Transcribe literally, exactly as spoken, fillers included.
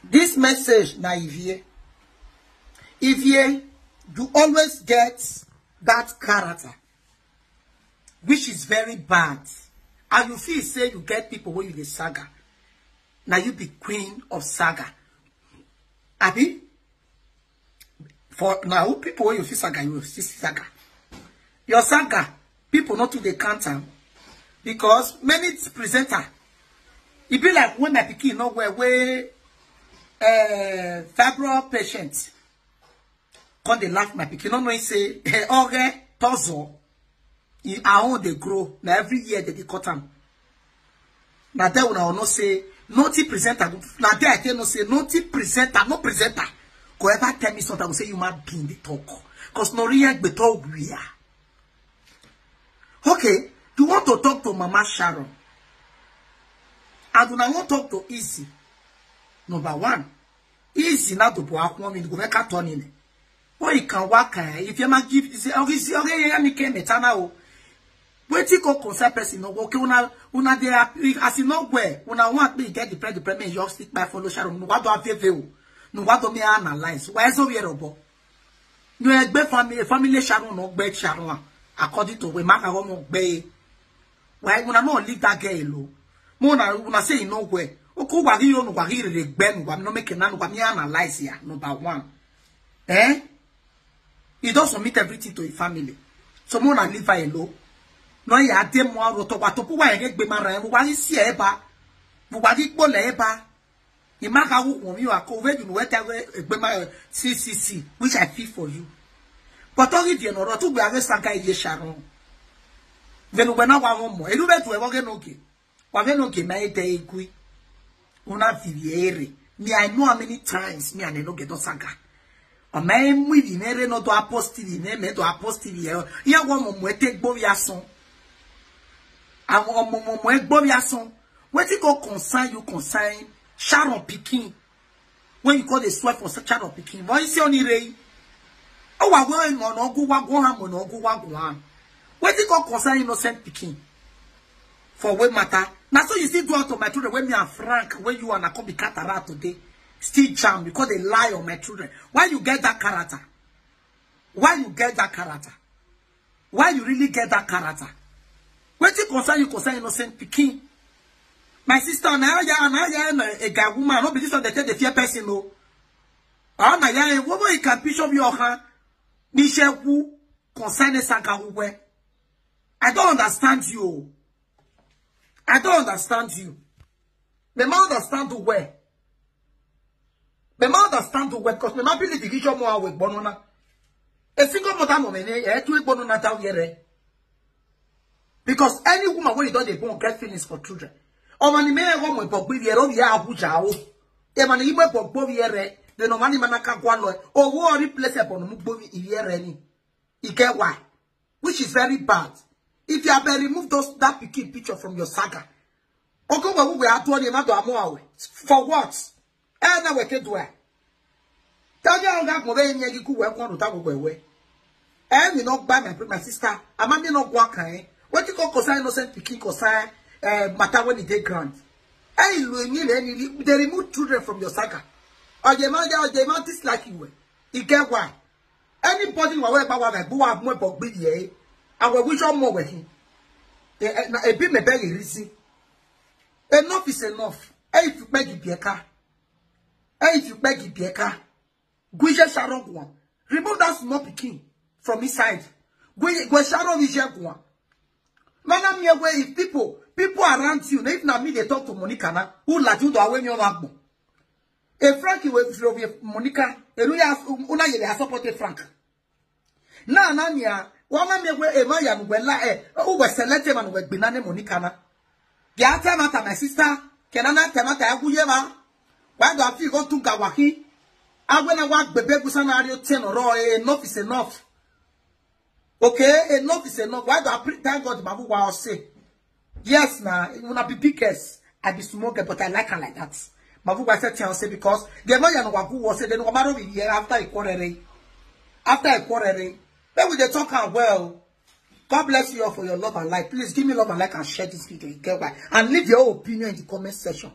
This message na Ivie. Ivie, you always get that character, which is very bad. And you feel say you get people wey you dey saga. Now you be queen of saga. Abi? For now, people wey you fit saga, you see saga. Your saga, people not to dey count am. Because many presenter, e be like when my pikin no well, wey uh, fibro patient come dey laugh my pikin, no know say eh, oge tozo, e her own dey grow. Na every year dem dey cut am. Na there una know say nothing presenter go, na there I tell no say nothing presenter, no presenter go ever tell me something, I go say human being dey talk. Cause no real gbe talk we are. Okay, you want to talk to Mama Sharon, and una wan talk to Easy. Number one, Easy na to bo akwon mi go make a turn in. But you can work eh, if you ma give, you say, okay, see, okay, yeah, me came eternal. Wetin go concern person no go, okay, una, una dey happy, as e no well, una want me get the bread, the bread, me just stick by follow Sharon, no what do I feel? No what do me analyze? Why so we robo? No egbe family, family Sharon no gbe Sharon, according to we man go mo gbe. Why una no leave that girl alone? Mo na una say e no well. Oko wa gi yo no wa gi re gbe no wa no make na no wa me analyze ya, number one. Eh? He don submit everything to his family. So mo na leave her alone. No ya de mo aro to wa to pu wa ye gbe mara, mo wa gi si e ba. Mo wa gi po le e ba. Imaka wu won mi wa ko we du we ta we gbe ma C C C, which I feel for you. But all if you no ro tu gbe ave saga ye Sharon. Venu gbe na wa won mo. Elu be tu e wo ge no ge. Wa ge no ge ma e te egui. Una vivi ere. Me, I know how many times me and no get don saga. O me mu ivi me re no do apostle me, me do apostle e. Ya wo mo mo e te gbo ya son. Awon omo mo mo e gbo ya son. Wetin go concern you, concern Sharon pikin? When you call the swear for Sharon pikin, but you see only Ray. Oh, wa we no no go wa go ham, no go wa go ham. Wetin go concern innocent pikin? For we matter. Now so you still do out of my children when me and Frank, when you and I come be cataract today, still jam because they lie on my children. Why you get that character? Why you get that character? Why you really get that character? Wetin concern you, concern innocent pikin? My sister, na ya, na ya, na a guy woman, no be this one they take the fear person, no. Ah, na ya, eh, what you can bishop your hand? Michelle who concern the saga who were. I don't understand you. I don't understand you. The man understand who were. The man understand who were because the man believe the vision more with Bonona. A single mother no mene, eh, tu Bonona down here. Because any woman when you don't they born get feelings for children. Or when you may go with Bogbi, you don't ya who jao. E man you may Bogbo here, the no money manaka gualo. Or who are replace upon Mugbo here any. You get why? Which is very bad. If you have been remove those that pikin picture from your saga, okay, well, we are doing another more. For what? Eh, na we ke do eh. Tell you how that mo be nyegi ku we kwon ta go we. Eh, me no buy my my sister. Ama me no gwa kan. Wetin go concern innocent pikin, concern eh matter when e dey ground? Eh, ilu emi le ni they remove children from your saga. Or they man, or they man dislike you. E get why? Anybody who wear power like who have more bog be here, I will wish on more with him. Eh, eh, na e be me beg a reason. Enough is enough. Eh, if you beg it, be a car. Eh, if you beg it, be a car. Gwije Sharon Gwan. Remove that small pikin from inside. Gwe Sharon is here Gwan. Mana me away if people, people around you, if na me they talk to Monica na, who la you do away me on agbo. E Frank we firo we Monica, e lu ya una ye ya support e Frank. Na na nia, wa ma me we e ma ya we la e, o we select man we gbina ne Monica na. Ya tell matter my sister, ke na na tell matter ya guye ma. Why do I feel go to Gawaki? I when I walk bebe gusa na rio ten oro, eh, enough is enough. Okay, enough is enough. Why do I pre- thank God Mabu wa say? Yes, na una be biggest. I be small girl, but I like her like that. Mabu wa say tell say because the man ya no wa go was say then no matter we here after a quarter. After a quarter. Then we dey talk am well. God bless you all for your love and like. Please give me love and like and share this video. You get why? And leave your opinion in the comment section.